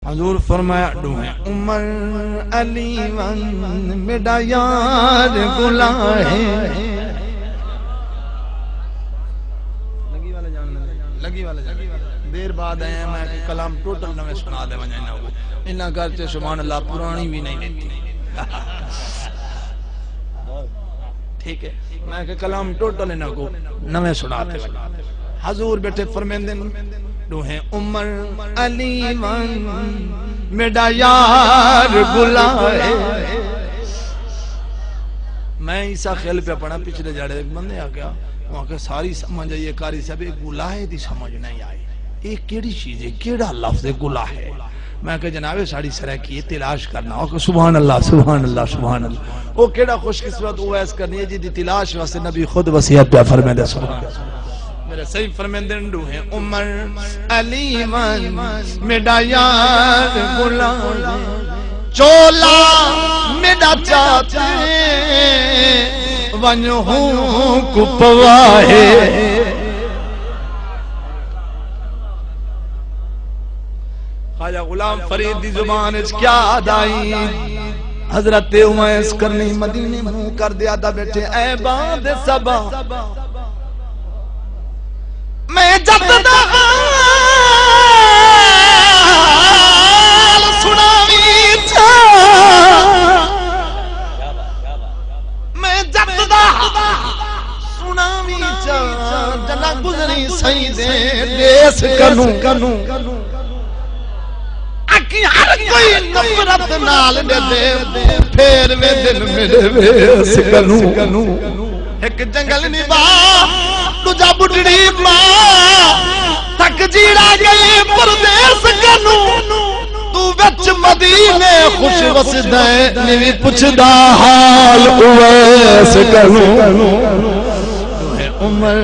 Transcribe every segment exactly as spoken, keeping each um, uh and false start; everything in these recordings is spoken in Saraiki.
حضور فرمایا، ݙوہیں عمر علی ون، میݙا یار بلا ہے۔ لڳی والا جان، لڳی والا جان۔ دیر بعد آئے ہیں، میں کہ کلام ٹوٹل نویں سݨا ݙے ونڄاں انہاں کوں۔ انہاں گھر چ سبحان اللہ پراݨی وی نہیں ݙتی۔ ٹھیک ہے، میں کہ کلام ٹوٹل انہاں کوں نویں سݨا ݙے ونڄاں۔ حضور ٻیٹھے فرمیندن، ݙوہیں عمر علی ون، میݙا یار بلا ہے۔ میں عیسیٰ خیل پیا پڑھا، پچھلے جاڑے ہک بندے آکھیا، اوں آکھیا ساری سمجھ آئی ہے قاری صاحب، اے گلا ہے دی سمجھ نہیں آئی۔ اے کیڑی چیز ہے، کیڑا لفظ ہے گلا ہے؟ میں کہ جناب، اے ساڑی سرائیکی ہے، تلاش کرنا۔ او کہ سبحان اللہ، سبحان اللہ، سبحان اللہ۔ او کیڑا خوش قسمت اویس کرنی ہے جی دی تلاش واسطے نبی خود وصیت پیا فرمیندے۔ سبحان اللہ۔ میرے سائیں فرمیندن، ݙوہیں عمر علی ون، میݙا یار بلا ہے۔ چولا میݙا چاتے، ونڄ ہوں کوں پوا ہے۔ خواجہ غلام فرید دی زبان اچ کیا ادا ہئی؟ حضرت اویس قرنی مدینے منہ کر ݙے آہدا ٻیٹھے، اے باد صبا، میں جت دا حال سݨاوی چا، میں جت دا سݨاوی چا، جݙاں گزری سئیں دے دیس کنوں۔ اکھیں ہر کوئی نفرت نال ݙیہدے، پھیر ویندن میݙے ویس کنوں۔ ہک جنگل نبھا، ݙوجھا ٻڈھڑی ماء، تک جیڑا ڳئے پردیس کنوں۔ توں وچ مدینے خوش وسدیں، نوی پچھدا حال اویس کنوں۔ عمر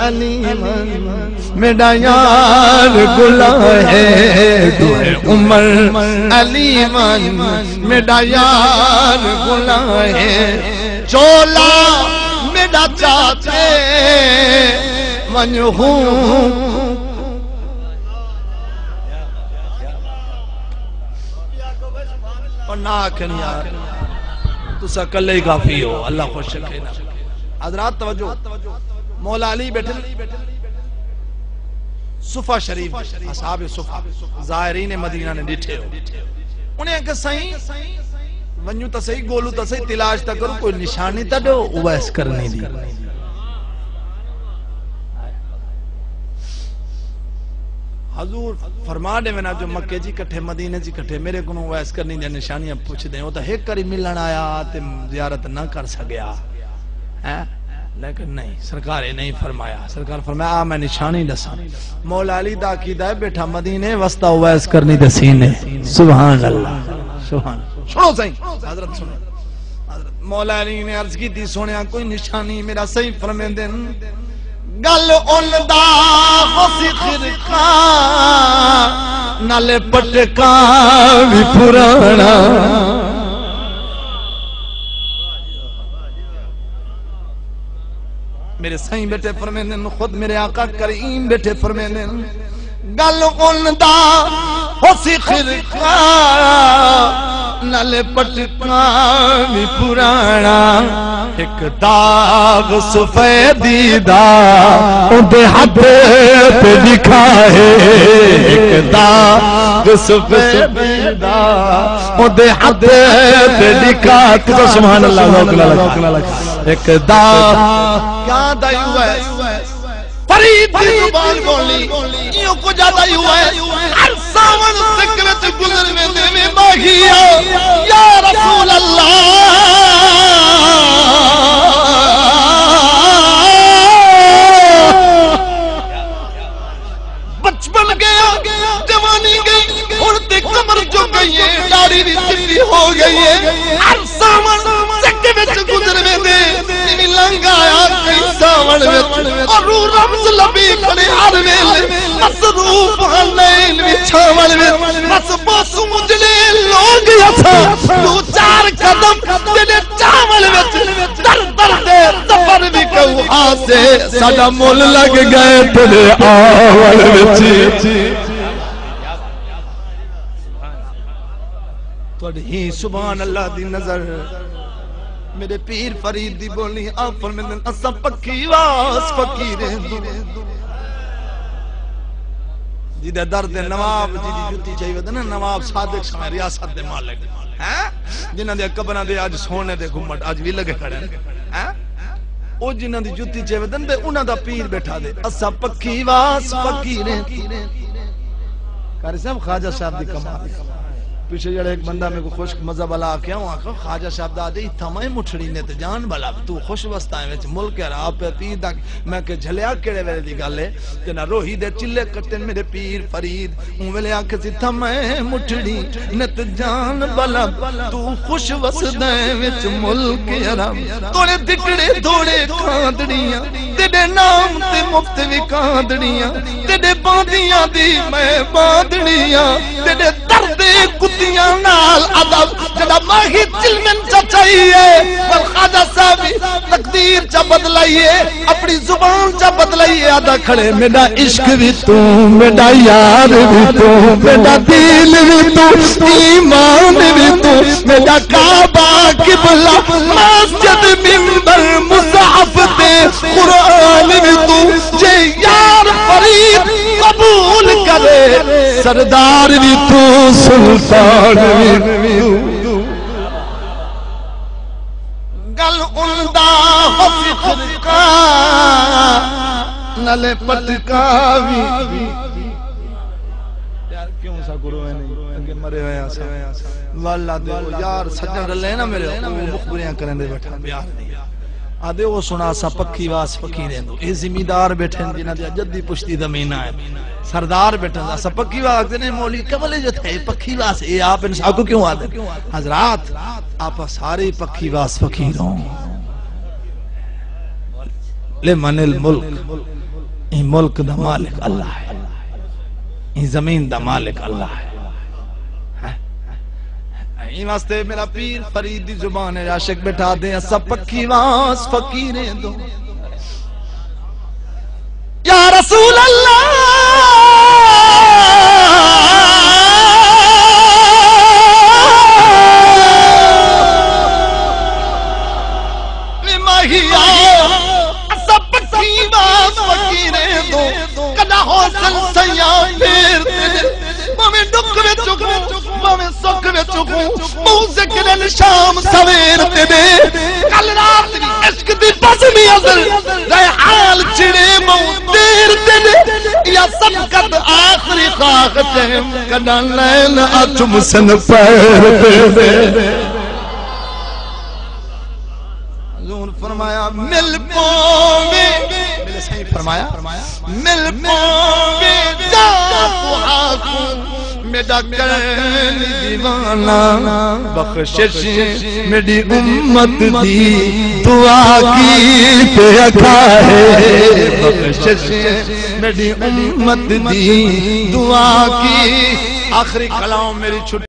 علی ون، میݙا یار بلا ہے۔ ݙوہیں عمر علی ون، میݙا یار بلا ہے۔ چولا میݙا چاتے، ونڄ ہوں۔ اور نہ آکھن یار، تساں کلے ہی کافی ہو، اللہ خوش رکھے نا۔ حضرات توجہ، مولا علی ٻیٹھے صفہ شریف، اصحاب صفہ، زائرین مدینہ نے ݙٹھے ہو۔ انہیں آکھیا، سائیں، ونڄو تاں سہی، ڳولو تاں سہی، تلاش تاں کرو، کوئی نشانی تاں ݙیو اویس قرنی دی۔ حضور فرما ݙیوے نا جو مکے چ اکٹھے، مدینے چ اکٹھے، میرے کولوں اویس قرنی دیاں نشانیاں پچھدے، او تاں ہک واری ملݨ آیا تے زیارت نہ کر سڳیا۔ ہیں؟ لیکن نہیں، سرکار اے نہیں فرمایا۔ سرکار فرمایا، آ میں نشانی ݙساں۔ مولا علی دا عقیدہ ہے، ٻیٹھا مدینے، وسدا اویس قرنی دے سینے۔ سبحان اللہ، سبحان اللہ۔ سݨو سائیں، حضرت سݨو۔ حضرت مولا علی نے عرض کیتی، سوہݨیا، کوئی نشانی؟ میرا سائیں فرمیندن، ڳل ان دا ہوسی خرقہ، نال پٹکا وی پراݨا۔ میرے سائیں ٻیٹھے فرمیندن، خود میرے آقا کریم ٻیٹھے فرمیندن، ڳل ان دا ہوسی خرقہ، نال پٹکا وی پراݨا۔ ہک داغ سفیدی دا اوندے ہتھ تے ݙکھا ہے، ہک داغ سفیدی دا اوندے ہتھ تے ݙکھا۔ تساں سبحان اللہ، ذوق نال آکھو۔ ہک داغ، کیا دائی ہوئے؟ فرید دی زبان بولی، ایہو کجھ آہدا ہی ہوئے۔ ہر ساوݨ سک وچ گزر ویندے وے ماہیا، یا رسول اللہ۔ بچپن ڳیا، جوانی ڳئی، ہݨ تے کمر جھک ڳئی ہے، ݙاڑھی وی چٹی ہو ڳئی ہے۔ ہر ساوݨ سک وچ گزر ویندے، ایویں لنگھ آیا کئی ساوݨ وچ۔ او روح رمز لبھی کھڑے ہر ویلے، مصروف ہن نین وچھاوݨ وچ۔ بس بوسوں اجڑے لوگ اساں، ݙو چار قدم تیݙے چاوݨ وچ، در در دے سفر وی کئوں آسے، ساݙا مل لڳ ڳئے تیݙے آوݨ وچ۔ تہاݙی ہی سبحان اللہ دی نظر میݙے پیر فرید دی ٻولی، آپ فرمیندن، اساں پکھی واس فقیریں دو۔ جیندے در تے نواب، جیندی جتی چاہی ودے نا، نواب صادق سمے ریاست دے مالک، ہیں؟ جنہاں دے قبراں دے اڄ سونے دے گھمٹ اڄ وی لڳے کھڑے ہیں، ہیں؟ او جنہاں دی جتی چاہی ودن تے انہاں دا پیر ٻیٹھا دے، اساں پکھی واس فقیریں۔ قاری صاحب، خواجہ صاحب دی کمال۔ پچھے جیڑھا ہک بندہ میکوں خشک مذہب والا آکھیا، اوں آکھیا، خواجہ صاحب دا آہدے، اتھاں میں مٹھڑی نت جان بھلا، توں خوش وسدا ایں وچ ملک عرب پئے پیر دا۔ میں کہ جھلیا کیڑھے ویلے دی ڳالھ ہے؟ تے نہ روہی دے چلے کٹن میݙے پیر فرید۔ اوں ویلے آکھے سی، اتھاں میں مٹھڑی نت جان بھلا، توں خوش وسدا ایں وچ ملک عرب۔ توڑے دکڑے دوڑے کھاندڑیاں، تیݙے نام تے مفت وکاندڑیاں، تیݙے باندیاں دی میں باندڑیاں، تیݙے در دے کتیاں نال ادب۔ جݙاں ماہی چلمن چا چاہیے، پر خواجہ صاحب تقدیر چا بدلائیے، اپݨی زبان چا بدلائیے، آہدا کھڑے، میݙا عشق وی توں، میݙا یار وی توں، میݙا دین وی توں، ایمان وی توں، میݙا کعبہ قبلہ مسجد ممبر مصحف تے قرآن وی توں، جے یار فرید قبول کرے، سردار وی توں، سلطان وی توں۔ گل اوندا ہو فرقہ، نالے پٹکا وی۔ یار کیوں سا گرو ہے نہیں، اگے مرے ہوئے آسا۔ واللہ دے او یار سجن رلے نا میرے، او مخبریاں کریں دے بیٹھا، پیار نہیں۔ آہدے او سݨا سا پکھی واس فقیریں دو۔ اے زمیندار ٻیٹھن جنہاں دی جدی پشتی زمین ہے۔ سردار ٻیٹھن، اساں پکھی واس آکھدے نے، مولوی کملے جو تھے پکھی واس، اے آپ ان ساکوں کیوں آہدے؟ حضرات، آپ سارے پکھی واس فقیر ہوں۔ لمن الملک، ایں ملک دا مالک اللہ ہے، ایں زمین دا مالک اللہ ہے۔ ایں واسطے میرا پیر فرید دی زبان ہے، عاشق ٻیٹھا دے، اساں پکھی واس فقیریں دو۔ یا رسول اللہ، وے ماہیا، اساں پکھی واس فقیریں دو، کݙاں ہوسن سیاں پیر تیݙے، بھاویں ݙکھ وچ ہوں، بھاویں سکھ وچ ہوں، ٻہوں ذکر شام سویر تیݙے۔ کل رات دی عشق دی بزمی ازل، رحال چھڑے ٻہوں دیر تیݙے۔ یا سبقت آخری خواہش ہم، کݙاں نین اچ چمسن پیر تیݙے۔ حضور فرمایا، مل پوویں، میرے سائیں فرمایا، مل پوویں جا کوہا کوں، میݙا کرن دیوانہ، بخشش میݙی امت دی دعا کیتے اکھا ہے، بخشش میݙی امت دی دعا کی۔ آخری کلام میری چھٹی۔